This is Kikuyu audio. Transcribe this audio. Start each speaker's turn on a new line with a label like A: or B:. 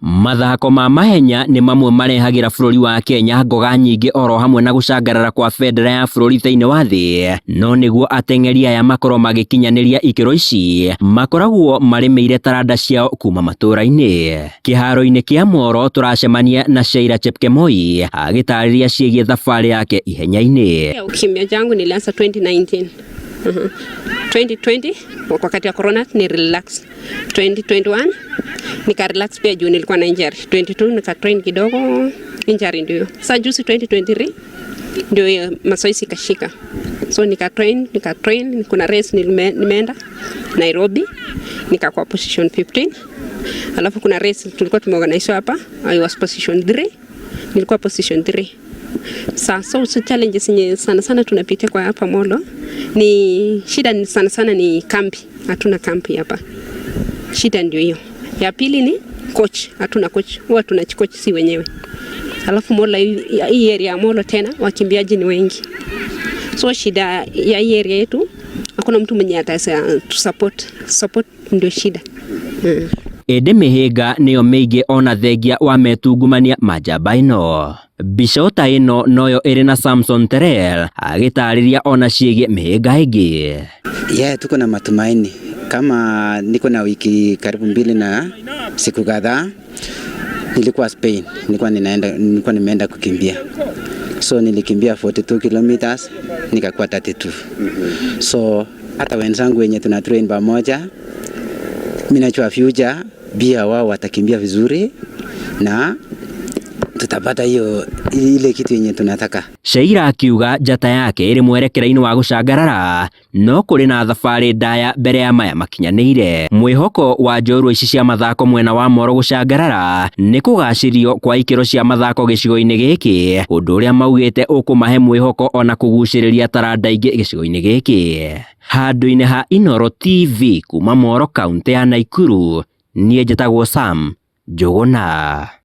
A: Mathako ma mahenya nĩ mamwe marehagĩra bũrũri wa Kenya ngoga nyingĩ oro hamwe na gũcangarara kwa bendera ya bũrũri thĩinĩ wa thĩ. No nĩguo ateng'eri aya makorwo magĩkinyanĩria ikĩro ici, makoragwo marĩmĩire taranda ciao kuma matũũra-inĩ. Kĩharo-inĩ kĩa Moro tũracemania na Sheila Chepkemoi agĩtarĩria ciĩgiĩ thabarĩ yake ihenya-inĩ.
B: Kukimbia changu nilianza 2019. 2020 wakati wa corona ni relax. 2021 nika relax pia juu nilikuwa na injury. 22 nika train kidogo, injury ndio. Sasa juzi 2023 ndio mazoezi ikashika. So nika train, nika train, kuna race nimeenda Nairobi nikakuwa position 15. Alafu kuna race tulikuwa tumeorganize hapa, I was position 3. Nilikuwa position 3. Sasa so challenges yenye sana sana tunapitia kwa hapa Molo ni shida ni sana sana ni kambi, hatuna kambi hapa. Shida ndio hiyo. Ya pili ni coach, hatuna coach, huwa tunajicoach si wenyewe. Alafu Molo hii area ya Molo tena wakimbiaji ni wengi. So shida ya hii area yetu hakuna mtu mwenye ataweza tu support. Support ndio shida.
A: Ĩndĩ mĩhĩnga nĩyo mĩingĩ ona thengia wa metungumania ma njamba ĩno. Mbica ta ĩno noyo ĩrĩ na Samson Terrell agĩtarĩria ona ciĩgiĩ mĩhĩnga ĩngĩ.
C: Yeah, tuko na matumaini kama niko na wiki karibu 2 na siku kadhaa. Nilikuwa Spain, nilikuwa nimeenda kukimbia. So nilikimbia 42 kilometers nikakuwa 32. So hata wenzangu wenye tuna train pamoja, mimi najua future pia wao watakimbia vizuri na tutapata hiyo ile kitu yenye tunataka.
A: Sheila akiuga njata yake ĩrĩ mwerekera-inĩ wa gũcangarara no kũrĩ na thabarĩ ndaya mbere ya maya makinyanĩire. Mwĩhoko wa njorua ici cia mathako mwena wa Moro gũcangarara nĩ kũgacĩrio kwa ikĩro cia mathako gĩcigo-inĩ gĩkĩ, ũndũ ũrĩa maugĩte ũkũmahe mwĩhoko ona kũgucĩrĩria taranda ingĩ gĩcigo-inĩ gĩkĩ. Handũ-inĩ ha Inooro TV kuma Moro kaũntĩ ya Naikuru, niĩ njĩtagwo Sam Njũgũna.